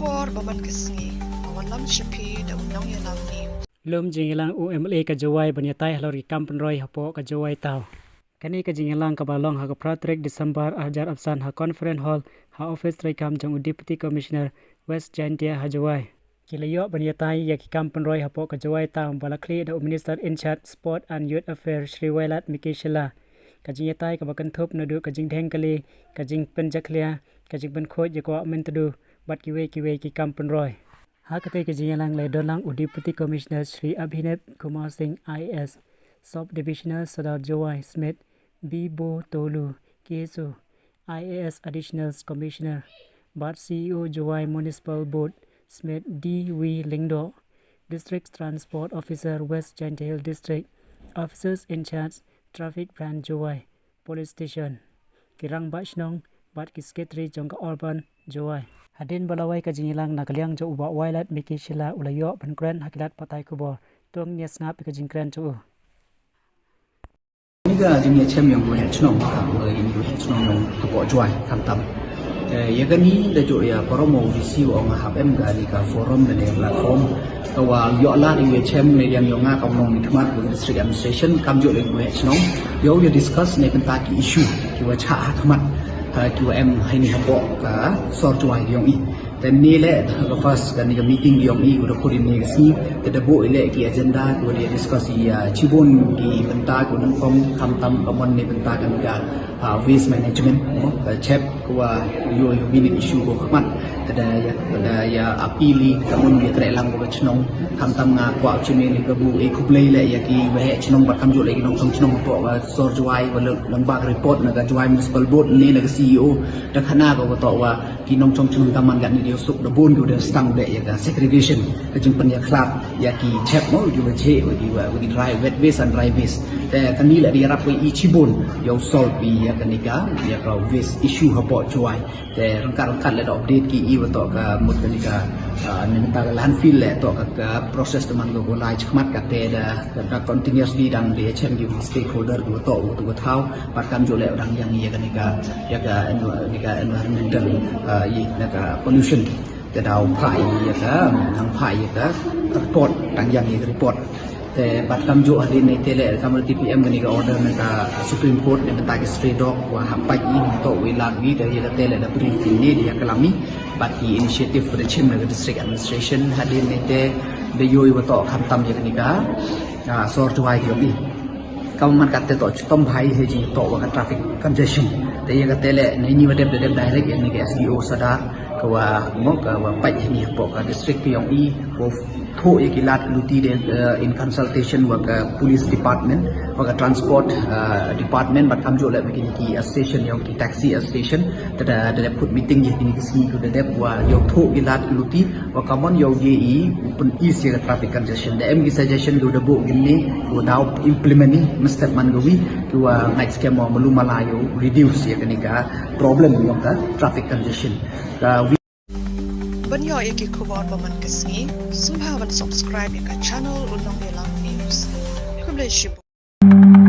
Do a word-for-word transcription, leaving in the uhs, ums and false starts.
Por ba man ka sngi, ka wallam sha phi da u nongïalam news. Lum jingïalang u M L A ka Jowai ban ïatai halor ki kam pynroi hapoh ka Jowai Town. Kane ka jingïalang kaba long ha ka phra tarik December ar hajar arphew san ha Conference Hall ha office treikam jong u Deputy Commissioner West Jaintia ha Jowai. Ki la ïoh ban ïatai ïa ki kam pynroi hapoh ka Jowai Town ba la khlieh da u Minister in charge Sport and Youth Affairs Shri Wailadmiki Shylla. Ka jingïatai kaba kynthup naduh ka jingdheng kali, ka jingpynjakhlia, ka jingpynkhuid ïa ka wah Myntdu bad kiwei kiwei ki kam pynroi. Ha katei ka jingïalang la don lang u Deputy Commissioner Shri Abhinav Kumar Singh I A S, Sub Divisional Sadar Jowai Smit, Bibo Tolu, K S O, I A S Additional Commissioner bad C E O Jowai Municipal Board Smit D W Lyngdoh, District Transport Officer West Jaintia Hills District, Officers in Charge Traffic Branch Jowai Police Station, ki rangbah shnong bad ki secretary jong ka Urban Jowai. Hadien ba la wai ka jingïalang na ka liang jong u Bah Wailadmiki Shylla u la ïoh ban kren ha ki lad pathai khubor. To ngin ïa sngap ïa ka jingkren jong u. Kane ka jingïachem ïa u waheh chnong, ka u waheh chnong ïa u hapoh Jowai khamtam. Eh, ïa kane da jooh ïa parom u D C u ong hap em kane ka forum ne platform. Ka wa ïoh lad ïa u ïachem ne ïa nga kam long ni khmat u district administration kam jooh ïa u waheh chnong. Ïa u ïa discuss ne bynta ki issue ki wa chah ha khmat, ha ki wa em ha ini hapoh ka sor Jowai ïong i. Te ne leh ka first kane ka meeting ïong i u da khot ïa ne ka sngi, te da buh i leh ki agenda ki wa da discuss ïa chibun ki bynta ki wa nyngkong khamtam ka mon ne bynta kane ka, ah, waste management, mo, ka chep ki wa ïoh ïoh minit issue ko khmat, te da ïa, te da ïa appeal i ka mon ïa treh lang ko ka chnong, khamtam nga kwah chune ne ka bu e khublei leh ïa ki waheh chnong bad kam jooh leh ki nongchong chnong ko ka sor Jowai wa lang bak report na ka Jowai Municipal Board ne na ka C E O, da khana ko ka to wa ki nongchong chnong ka man kat ni dei u suk da bun ki u da stang beh ïa ka segregation, ka jingpynïakhlad ïa ki chep mo, ki wa jheh wa ki wa, wa ki dry, wet waste and dry waste. Te kane la dei rap wa i chibun ïa u solve ïa kane ka, ïa ka waste issue hapoh Jowai. Te ryngkat ryngkat la da update ki i wa to ka mut kane ka, ah, ne mynta ka landfill la to ka, ka process te man ka ko lai chkhmat ka te da, da continuously dang da ïachem ki stakeholder ki wa to u tu ka thaw. Bad kam jooh leh u dang ïang ïa kane ka, ïa ka env-, ïa ka environmental, ah, ïa na ka pollution. Te da u phah ïa ka, dang phah ïa ka report, dang ïang ïa ka report. Te bad kam jooh hadien ne te leh kam T P M kane ka order na ka Supreme Court ne bynta ki stray dog wa hap pait i to wi lad wi da ïa ka te leh da brief ki ne da ïa ka lami. Bad ki initiative wa da chim na ka district administration hadien ne te da ïoh i wa to khamtam ïa kane ka, ah, sor Jowai ki ong i. Ka man kat te to chitom bhai he jingtoh wa ka traffic congestion. Te ïa ka te leh ne ni wa dep da dep direct ïa kane ka S D O Sadar ka wa mo ka wa pait hi ni hapoh ka district ki ong i wa thoh ïa ki lad ki luti de, eh, in consultation wa ka police department wa ka transport, eh, department bad kam jooh leh wa kine ki association ïong ki taxi association. Te da, da dep khut meeting ïa kine ki sngi ki da dep wa ïoh thoh ki lad ki luti wa ka mon ïoh ye i u pyn-ease ïa ka traffic congestion. Da em ki suggestion ki da buh kine ki da implement i mynstep man ka wi ki wa ngait skhem wa malu mala ïoh reduce ïa kane ka problem ïong ka traffic congestion. Ka wi. Ban ïoh ïa ki khubor ba man ka sngi, sngewbha ban subscribe ïa ka channel U Nongïalam News. Khublei shibun.